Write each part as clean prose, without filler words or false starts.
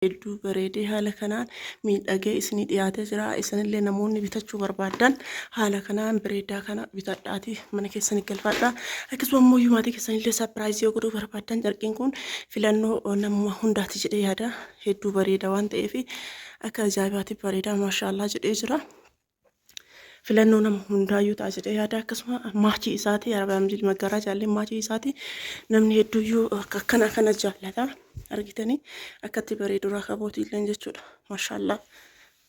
Hedduu bareedee haala kanaan miidhagee isinii dhiyaatee jira. Isinillee namoonni bitachuu barbaaddan haala kanaan bareedaa kana bitadhaatii mana keessanii galfadhaa. Akkasuma immoo maatii keessanillee surprise yoo godhuu barbaaddan carqiin kun filannoo namuma hundaati jedhee yaada. Hedduu bareeda waan ta'eef akka ajaa'ibaatti bareeda, maashaallah jedhee jira. Filannoo nama hundaayyuu ta'a jedhee yaada. Akkasuma maachii isaati, arabaa magaalaa jaallee maachii isaati. Namni hedduuyyuu akka akkana kana jaallata. Argitanii akkatti bareedu rakabootii illee jechuudha. Maashaallah.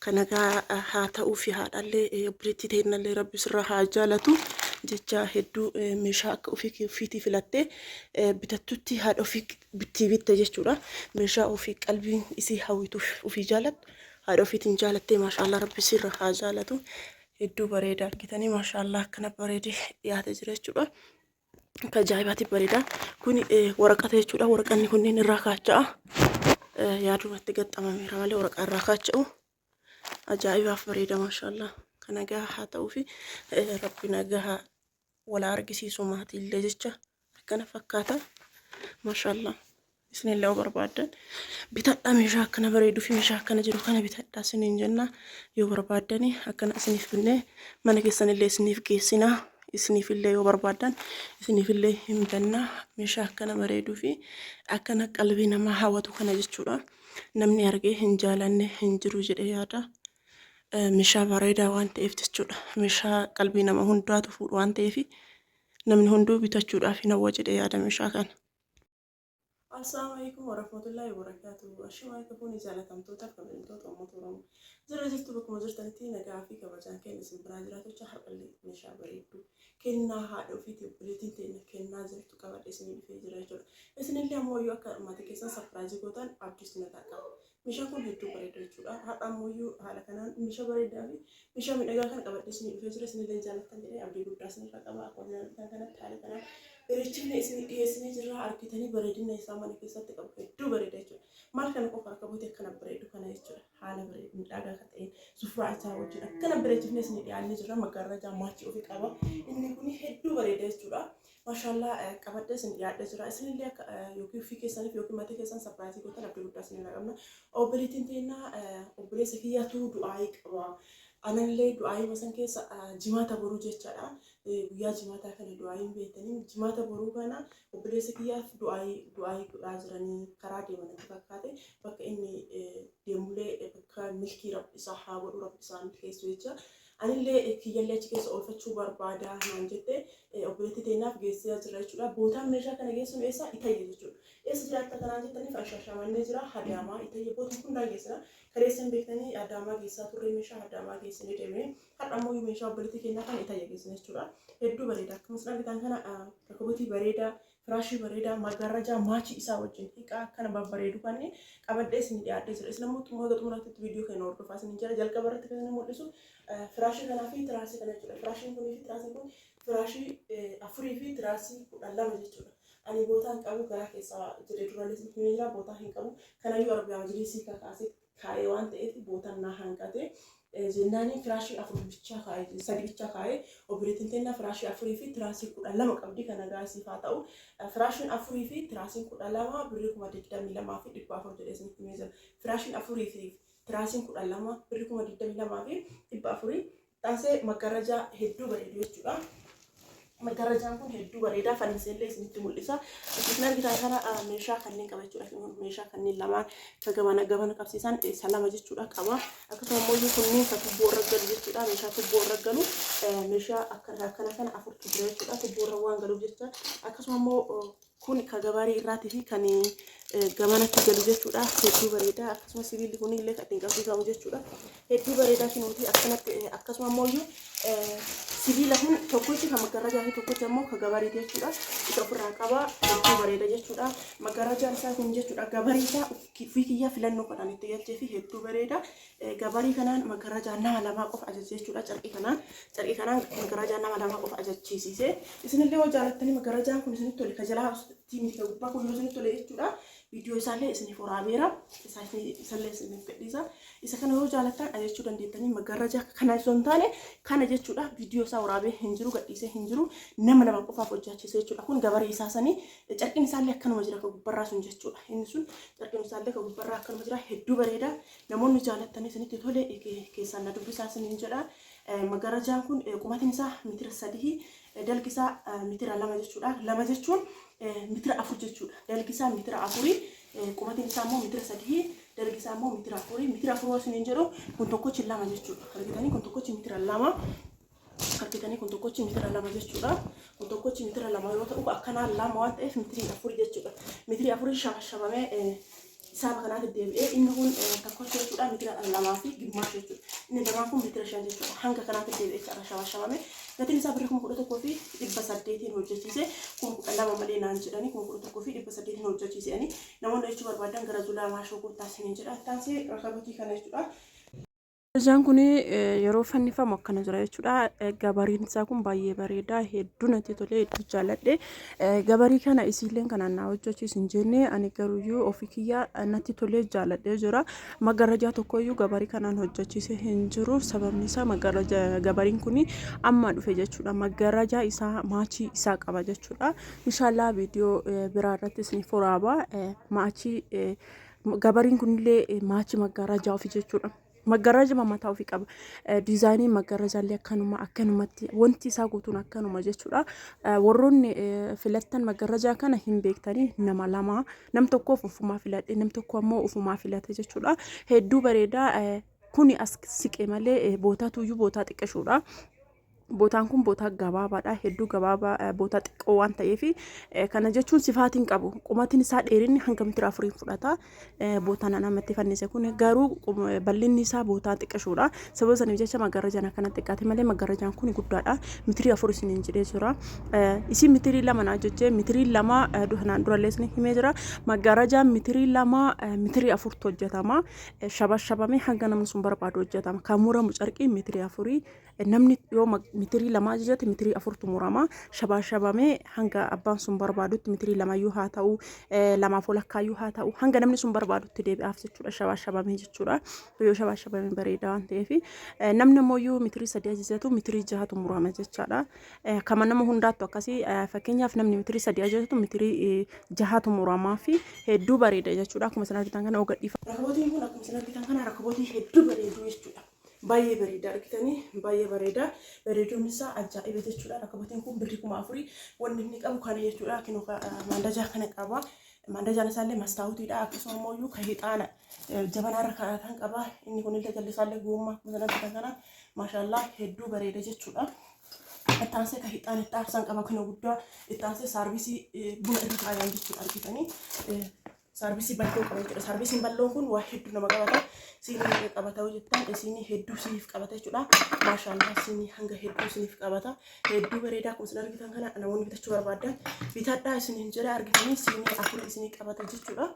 Kan nagaa haa ta'uu fi haadhallee obboleettii teennallee Rabbi sirraa haa jaalatu jecha hedduu meeshaa akka ofii ofiitii filattee bitattutti haadha ofii bittii bitte jechuudha. Meeshaa ofii qalbiin isii hawwituuf ofii jaalattu haadha ofiitiin jaalattee, maashaallah, Rabbi sirra haa jaalatu. Hedduu bareeda, argitanii, maashaallah, akkana bareedee dhiyaatee jira jechuudha. Akka ajaa'ibaatti bareeda. Kuni waraqata jechuudha. Waraqanni kunneen irraa kaacha'a. Yaadumatti gaxxamameera malee waraqaa irraa kaacha'u. Ajaa'ibaaf bareeda, maashaallah. Kan nagaa haa ta'uu fi Rabbi nagaa wal argisiisu maatiillee jecha akkana fakkaata. Maashaallah. Isinillee yoo barbaaddan bitadhaa, meeshaa akkana bareeduu fi meeshaa akkana jiru kana bitadhaa isiniin jenna. Yoo barbaaddani akkana isiniif binnee mana keessanillee isiniif geessinaa. Isiniifillee yoo barbaaddan isiniifillee hin bannaa, meeshaa akkana bareeduu fi akkana qalbii namaa hawwatu kana jechuudha. Namni argee hin jaalanne hin jiru jedhee yaada. Meeshaa bareedaa waan ta'eef jechuudha. Meeshaa qalbii nama hundaatu fuudhu waan ta'eef namni hunduu bitachuudhaaf hin hawwa jedhee yaada meeshaa kana. Assalaamu alaikum warahmatullahi wabarakatuh. Ashamaa harka fuuni, jaalatamtoota kabajamtoota uummata Oromoo. Jira jirtu, bakkuma jirtanitti nagaa fi kabajaan keenya isin biraa jiraatu. Har'allee meeshaa bareedduu kennaa haadha ofiitii obboleettiin teenya kennaa jirtu qabadhe isinii dhufee jira jechuudha. Isinillee ammoo yoo akka maatii keessan surprise gootan abdii isinirraa qaba. Meeshaan kun hedduu bareeda jechuudha. Har'a ammoo haala kanaan meeshaa bareedaa fi meeshaa miidhagaa kana qabadhee isinii dhufee jira. Isinillee jaallattan jedhee abdii guddaa isinirraa qaba. Akkuma jaallattan kanatti haala kanaan bareechinee isinii dhiyeessinee jirra. Argitanii bareedina isaa mana keessatti qabu hedduu bareeda jechuudha. Maal kana qofa harka buutee akkana bareedu kana jechuudha. Haala bareedu miidhagaa kan ta'een sufuraa isaa wajjin akkana bareechifnee isinii dhiyaannee jirra. Maggaarrajaa maachii ofii qaba. Inni kun hedduu bareeda jechuudha. Maashaallah, qabadhee isin dhiyaadhee jira. Isinillee akka yookiin ofii keessaniif yookiin maatii keessan surprise gootan abdii guddaa isinirraa qabna. Obboleettiin teennaa obboleessa kiyyaatu du'aayii qaba. Anallee du'aayii san keessa Jimaata boruu jechaadha. Guyyaa Jimaataa kana du'aayiin beektanii Jimaata boruu kana obboleessa kiyyaaf du'aayii godhaa jiranii karaa deeman natti fakkaate. Bakka inni deemullee bakka milkii Rabbi isaa haa godhu, Rabbi isaa milkeessu jecha. Anillee kiyyallee achi keessa oolfachuu barbaada naan jette, obboleettii teenyaaf geessee jira jechuudha. Bootaan meeshaa kana geessuun eessa? Itayya jechuudha. Eessa jiraatta kanaan jettaniif Shaashamannee jira, Hadaamaa, Itayya boota hundaan geessina. Kaleessa hin beektanii Adaamaa geessaa turre, meeshaa Adaamaa geessinee deemnee har'a ammoo meeshaa obboleettii keenyaa kana Itayya geessina jechuudha. Hedduu bareeda. Akkasumas argitan kana rakabotii bareedaa, firaashii bareedaa, maggaarrajaa maachii isaa wajjin hiikaa akkana babbareedu kan qabadhee isin dhiyaadhee jira. Isin ammoo xumura xumuraatti viidiyoo keenya hordofaa isin jira. Jalqaba irratti kan inni mul'isu firaashii kanaa fi tiraasii kana jechuudha. Firaashiin kunii fi tiraasiin kun firaashii afurii fi tiraasii 12 jechuudha. Ani bootaa hin qabu garaa keessaa jedhee duraanis himee jira, bootaa hin qabu. Kanayyuu Arabiyaa majliisii kakaasee kaa'ee waan ta'eef bootaan naa hanqate. Jennaanii firaashii afur bichaa kaa'ee, sadi bichaa kaa'ee. Obboleettiin teennaa firaashii afurii fi tiraasii 12 qabdi, kana gaasiif haa ta'u. Firaashiin afurii fi tiraasiin 12 birrii 22,400 jedhee isinitti himee jira. Firaashiin afurii fi tiraasiin 12 birrii 22,400. Taasee maggarajaa hedduu bareedu jechuudha. Maggarajaan kun hedduu bareeda. Fanniseellee isinitti mul'isa. Isin argitan kana meeshaa kanneen qaba jechuudha. Meeshaa kanneen lamaan ka gabana gabana qabsiisan isa lama jechuudha qaba. Akkasuma immoo kunneen ka tubboo irra galu jechuudha. Meeshaa tubboo irra galu meeshaa akkana akkana kana afurtu jira jechuudha. Tubboo irra waan galuuf jecha. Akkasuma immoo kun ka gabarii irraatii fi kan gamanatti galu jechuudha. Hedduu bareeda. Akkasuma sibiilli kun illee kan ittiin qabsiifamu jechuudha. Hedduu bareedaa kinuuti akkanatti. Akkasuma immoo sibiila kun tokkichi kan maggarajaa fi tokkichi ammoo ka gabariiti jechuudha. Isa ofirraa qaba. Hedduu bareeda jechuudha. Maggarajaan isaa kun jechuudha gabarii isaa ofii kiyyaa filannoo kanaan itti galchee fi hedduu bareeda. Gabarii kanaan maggarajaa nama lamaa qofa ajaje jechuudha. Carqii kanaan maggarajaa nama lamaa qofa ajachiisise. Isinillee yoo jaalattanii maggarajaan kun isinitti tole, ka jalaa miti, ka gubbaa kun yoo isinitti tole jechuudha. Viidiyoo isaallee isiniif waraabeera. Isallee isiniif gadhiisa. Isa kana yoo jaalattan ajajachuu dandeettanii magarraja kana osoo hin taane kana jechuudha. Viidiyoo isaa waraabee hin jiru gadhiisee hin jiru. Nama lama qofaaf hojjaachise jechuudha. Kun gabaree isaa sanii carqiin isaallee akkanuma jira ka gubbarraa sun jechuudha. Inni sun carqiin isaallee ka gubbarraa akkanuma jira. Hedduu bareeda. Namoonni jaalattanii isinitti tole keessaan na dubbisaa isiniin jedha. Magarrajaan kun qumatiin isaa mitira sadii dalgi isaa mitira lama jechuudha. Lama jechuun mitira afur jechuudha. Dalgi isaa mitira afurii qumatiin isaa immoo mitira sadii dalgi isaa immoo mitira afurii. Mitira afur isiniin jedhu kun tokkochi lama jechuudha. Argitanii kun tokkochi mitira lama. Argitanii kun tokkochi mitira lama jechuudha. Kun tokkochi mitira lama yoo ta'u akkanaan lama waan ta'eef mitirii afurii jechuudha. Mitirii afurii shabashabamee Hisaaba kanaatti deebi'ee inni kun tokkocha jechuudha mitira lamaa fi gimmaasha jechuudha. Inni lamaan kun mitira shan jechuudha. Hanga kanaatti deebi'ee jechaadha shabashabame. Gatiin isaa birrii 11,800n hojjechiise 12,000 malee naan jedhani 11,800n hojjechiise ani namoonni jechuu barbaadan gara Zulaa Maashoo koottaa isiniin jedha. Ittaansee rakabotii kana jechuudha. Isaan kun yeroo fannifamu akkana jira jechuudha. Gabariin isaa kun baay'ee bareeda. Hedduu natti tolee hedduu jaalladhe. Gabarii kana isiilleen kanaan naa hojjechiisu hin jenne ani garuyyuu ofii kiyya natti tolee jaalladhee jira. Magarrajaa tokkoyyuu gabarii kanaan hojjechiise hin jiru. Sababni isaa gabariin kun amma dhufe jechuudha. Magarrajaa isaa maachii isaa qaba jechuudha. Inshaallah viidiyoo biraa irratti isiniif waraaba. Maachii Gabariin kunillee maachi maggaarajaa ofii jechuudha. Maggaarajaa mataa ofii qaba. Diizaayiniin maggaarajaallee akkanuma akkanumatti wanti isaa guutuun akkanuma jechuudha. Warroonni filattan maggaarajaa kana hin beektanii nama lama nam tokkoof ofumaa filadhe nam tokko ammoo ofumaa filate jechuudha. Hedduu bareeda. Kuni as siqe malee bootaatuyyuu bootaa xiqqashuudha. Bootaan kun bootaa gabaabaadha. Hedduu gabaabaa bootaa xiqqoo waan ta'eef kana jechuun sifaatiin qabu. Qumatiin isaa dheerinni hanga mitira afuriin fudhata. Bootaan namatti fannise kun garuu bal'inni isaa bootaa xiqqashuudha. Sababa saniif jecha maggarrajaan akkana xiqqaate malee maggarrajaan kun guddaadha. Mitirii afur isiniin jedhee jira. Isin mitirii lama naa jechee mitirii lama kanaan durallee isin himee jira. Maggarrajaan mitirii lama mitirii afurtu hojjetama. Shabashabamee hanga namni sun barbaadu hojjetama. Kan muramu carqii mitirii afurii. Namni yoo mitirii lama ajajate mitirii afurtu murama. Shabaashabamee hanga abbaan sun barbaadutti mitirii lamayyuu haa ta'u, lamaaf walakkaayyuu haa ta'u, hanga namni sun barbaadutti deebi'aaf jechuudha. Shabaashabamee jechuudha. Yoo shabaashabamee bareeda waan ta'eef. Namni ammoo yoo mitirii sadii ajajatu mitirii jahatu murama jechaadha. Kama nama hundaattu akkasii fakkeenyaaf namni mitirii sadii ajajatu mitirii jahatu muramaa fi hedduu bareeda jechuudha. Akkuma isin argitan kana ogadhiifa. Rakabootiin kun akkuma isin argitan kana rakabootii hedduu bareedu jechuudha. Baay'ee bareeda argitanii baay'ee bareeda bareeduun isaa ajaa'iba jechuudha rakabotiin kun birrii kuma afurii wanni inni qabu kana jechuudha kinoo maandajaa kana qaba maandajaan isaallee mastaawutiidha akkasuma immoo iyyuu kan hixaana jabanaarra kaa'atan qaba inni kunillee jalli isaallee goommaa akkuma sana argitan kana maashaallaa hedduu bareeda jechuudha. Ittaansee kan hixaana itti aarsan qaba kinoo guddaa ittaansee saarvisii buna irra kaayan jechuudha argitanii. Saarvisii bal'oo qaba jechuudha. Saarvisiin bal'oon kun waa hedduu nama qabata. Siinii meeqa qabata yoo jettan siinii hedduu isiniif qabata jechuudha. Maashaallah siinii hanga hedduu isiniif qabata. Hedduu bareedaa akkuma isin argitan kana namoonni bitachuu barbaadan bitadhaa isiniin jedha argitanii siinii afur isinii qabata jechuudha.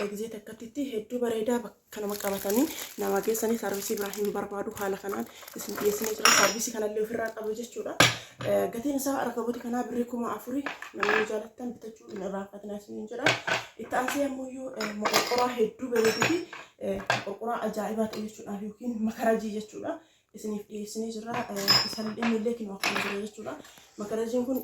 Gizee takkattitti hedduu bareedaa bakka nama qabatanii nama geessanii saarvisii biraa hin barbaadu haala kanaan isin dhiyeessinee jira. Saarvisii kanallee ofirraa qabu jechuudha. Gatiin isaa rakabooti kanaa birrii kuma afurii namoonni jaalattan bitachuu hin irraanfatinaa isiniin jedha. Itti aansee ammoo moqorqoraa hedduu bareeduu fi moqorqoraa ajaa'ibaa ta'e jechuudha yookiin makarajii jechuudha. Isiniif dhiyeessinee jirra. Isan inni illee kinoo akkuma jira jechuudha. Makarajiin kun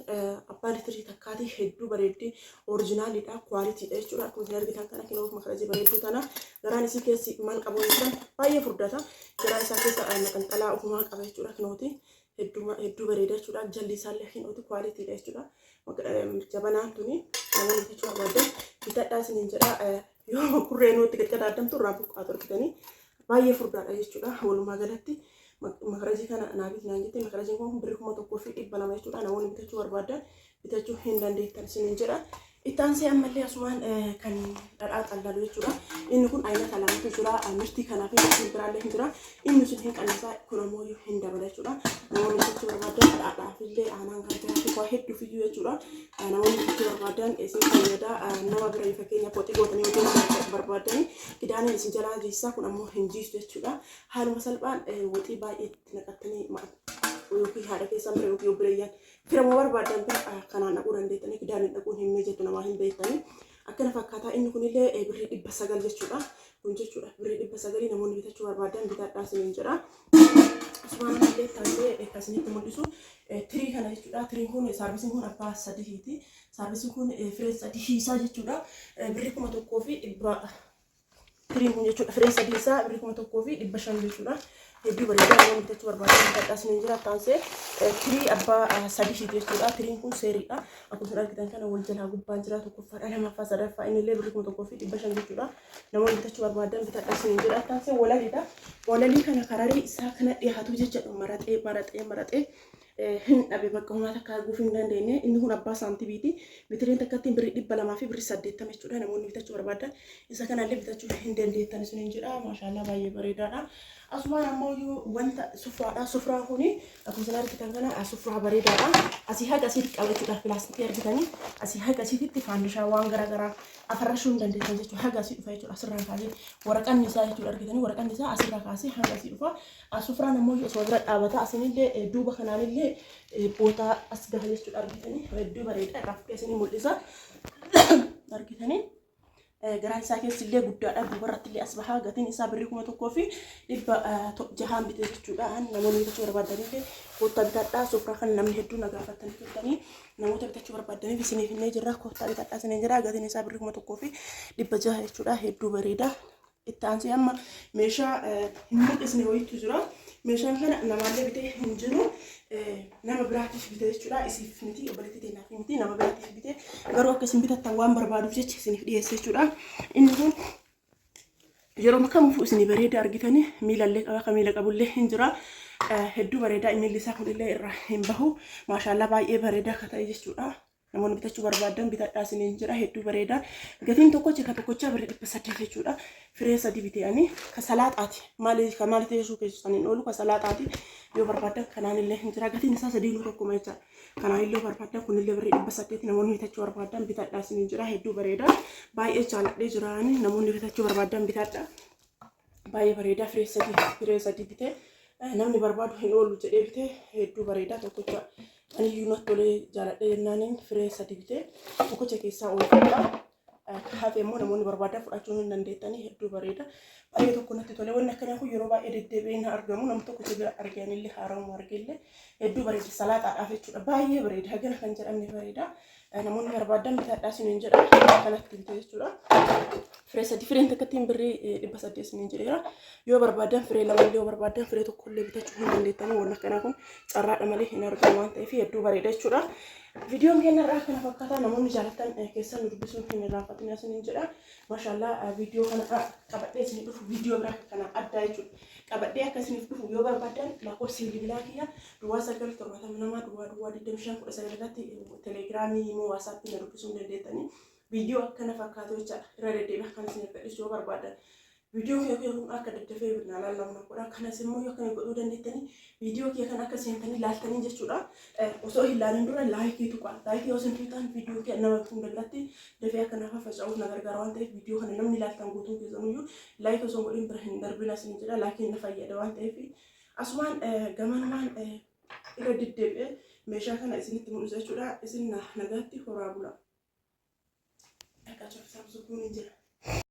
abbaa litirii takkaatii hedduu bareeddi orijinaaliidha kwaalitiidha jechuudha. Akkuma isin argitan kana kinoo makarajii bareedduu tana garaan isii keessi maal qabu jechuudha baay'ee furdata. Garaa isaa keessa maxanxalaa ofumaa qaba jechuudha kinooti. Hedduu bareeda jechuudha. Jalli isaallee kinooti kwaalitiidha jechuudha. Jabanaan tuni namoonni bitachuu barbaadan bitadhaa isiniin jedha. Yoo kurree nutti gad qadaadamtu irraa buqqaatu argitanii baay'ee furdaadha jechuudha. Walumaa galatti makarajii kana naa biti naan jette makarajiin kun birrii 1200 jechuudha. Namoonni bitachuu barbaadan bitachuu hin dandeettan isiniin jedha. Itti aansee ammallee asumaan kan dhadhaa xallalu jechuudha. Inni kun aynata lamatu jira. Mirtii kanaa fi mirtiin biraallee hin jira. Inni sun hin qannisaa kun ammoo hin dabala jechuudha. Namoonni bitachuu barbaadan dhadhaadhaaf illee aanaan gargaraatti waa hedduuf iyyuu jechuudha. Namoonni bitachuu barbaadan isin fayyada. Nama bira fakkeenya qoxii gootanii hojjechuu barbaadan kidaaneen isin jalaa jiisaa kun ammoo hin jiisu jechuudha. Haaluma salphaan woxii baay'ee itti naqattanii yookiin haadha keessan bira yookiin obboleeyyan fira moo barbaadan bira kanaan dhaquu dandeettanii kidaaniin dhaquun hin mijatu namaa hin beektanii. Akkana fakkaataa inni kunillee birrii 900 jechuudha. Kun jechuudha birrii 900 namoonni bitachuu barbaadan bitadhaa isiniin jedha. Asumaan ammallee taasisee kan isinitti mul'isu tirii kana jechuudha. Tiriin kun saarvisiin kun abbaa sadiiti. Saarvisiin kun firee sadii hiisaa jechuudha. Birrii 1100 tiriin kun jechuudha. Firee sadii isaa birrii 1500 jechuudha. Hedduu bareedaa namoonni bitachuu barbaadan bitadhaa isiniin jira. Taansee tirii abbaa sadiiti jechuudha. Tiriin kun seeriidha. Akkuma isin argitan kana wal jalaa gubbaan jira tokkoffaadha lamaffaa sadaffaa inni illee birrii 1500 jechuudha. Namoonni bitachuu barbaadan bitadhaa isiniin jedha. Taansee walaliidha. Walalii kana kararii isaa kana dhiyaatu jechuudha. Maraxee maraxee maraxee hin dhabe bakka homaa takka arguuf hin dandeenye. Inni kun abbaa saantibiiti. Mitiriin takkattiin birrii 200 fi birrii 80 jechuudha. Namoonni bitachuu barbaadan isa kanallee bitachuu hin dandeettan isiniin jedha. Maashaallaa baay'ee bareedaadha. Asumaan ammoo wanta sufraadha. Sufraan kun akkuma isin argitan kana sufraa bareedaadha. Asii haga asiitti qaba jechuudha. Pilaastikii argitanii asii haga asiitti faandishaa waan garaagaraa afarrashuu hin dandeettan jechuudha. Haga asii dhufa jechuudha. Asirraa kaasee waraqanni isaa jechuudha argitanii waraqanni isaa asirraa kaasee hanga asii dhufa. Sufraan ammoo osoo bira dhaabata. Asinillee duuba kanaanillee bootaa as gaha jechuudha argitanii. Hedduu bareeda irraa fuudhee isinii mul'isa. Argitanii. Garaan isaa keessi illee guddaadha. Duubarratti illee as bahaa. Gatiin isaa birrii 1600n bite jechuudha. Namoonni bitachuu barbaadanillee koottaa bitadhaa. Sufraa kan namni hedduu na gaafatanii turtanii namoota bitachuu barbaadaniif isiniif illee jirra. Koottaa bitadhaa isiniin jira. Gatiin isaa birrii 1600 jechuudha. Hedduu bareeda. Itti aansee amma meeshaa hin mul'isne wayiitu jira. Meeshaan kana namaallee bitee hin jiru. Nama biraatiif bite jechuudha. Isiif miti obboleettii teenyaaf miti nama biraatiif bite. Garuu akka isin bitattan waan barbaaduuf jecha isiniif dhiyeesse jechuudha. Inni kun yeroo kamiifuu isinii bareeda argitanii miilallee qaba kan miila qabullee hin jira. Hedduu bareeda miilli isaa kunillee irraa hin bahu. Maashaallaa baay'ee bareeda akka ta'e jechuudha. Namoonni bitachuu barbaadan bitadhaa isiniin jedha hedduu bareeda. Gatiin tokkocha ka tokkochaa birrii 800 jechuudha. Firee sadii bitee ani ka salaaxaati. Maali ka maali ta'ee keessan hin oolu ka salaaxaati. Yoo barbaadan kanaan illee hin jira. Gatiin isaa sadiinuu tokkuma jechaadha. Kanaan illee barbaadan kunillee birrii 800 namoonni bitachuu barbaadan bitadhaa isiniin jedha hedduu bareeda. Baay'ee jaaladhee jira ani namoonni bitachuu barbaadan bitadha. Baay'ee bareeda firee sadii bitee namni barbaadu hin oolu jedhee bitee hedduu bareeda tokkocha aniyyuu natti tolee jaaladhee jennaaniin firee sadii bitee tokkocha keessaa oolfadha. Hafe immoo namoonni barbaadan fudhachuu hin dandeettanii hedduu bareeda. Baay'ee tokko natti tole. Wanni akkanaa kun yeroo baay'ee deddeebi'ee hin argamu. Namni tokko bira arganillee haarawuma argellee hedduu bareeda. Salaaxaadhaaf jechuudha. Baay'ee bareeda. Hagana kan jedhamne bareeda. Namoonni barbaadan bitadhaa isiniin jedha. Kanatti bite jechuudha. Firee sadii fireen takkattiin birrii 800 isiniin jedheera. Yoo barbaadan firee lamallee yoo barbaadan firee tokkollee bitachuu hin dandeettanii waan akkanaa kun carraadha malee hin argamu waan ta'eef hedduu bareeda jechuudha. Viidiyoon keenya irraa kana fakkaata namoonni jaalatan keessan nu dubbisuun hin irraanfatin isiniin jedha. Maashaallaa viidiyoo kana qabadhee isinii dhufu viidiyoo biraa kana addaa jechuudha. Qabadhee akka isiniif dhufu yoo barbaadan lakkoofsi bilbilaa kiyya 0972 00 25 19 irratti telegiraamii immoo waasaappii na dubbisuu hin dandeettanii. Viidiyoo akkana fakkaatu jechaadha. Irra deddeebi'ee akkan isiniif gadhiisu yoo barbaadan. Viidiyoo kee kun akka daddafee naa laalamu na godha. Kanas immoo yoo akkana godhuu dandeettanii viidiyoo kee kan akka seentanii laaltanii jechuudha. Osoo hin laalin dura laayikii tuqa. Laayikii yoo isin tuqxan viidiyoo kee nama hunda biratti dafee akka naaf faca'uuf na gargaara waan ta'eef viidiyoo kana namni laaltan guutuun keessanuyyuu laayikii osoo hin godhin bira hin darbina isin jedha. Laayikiin na fayyada waan ta'eef asumaan gamanumaan irra deddeebi'ee meeshaa kana isinitti mul'isa jechuudha. Isin nagaatti horaa bula. Dhaqaa cufsaa sukuun hin jira.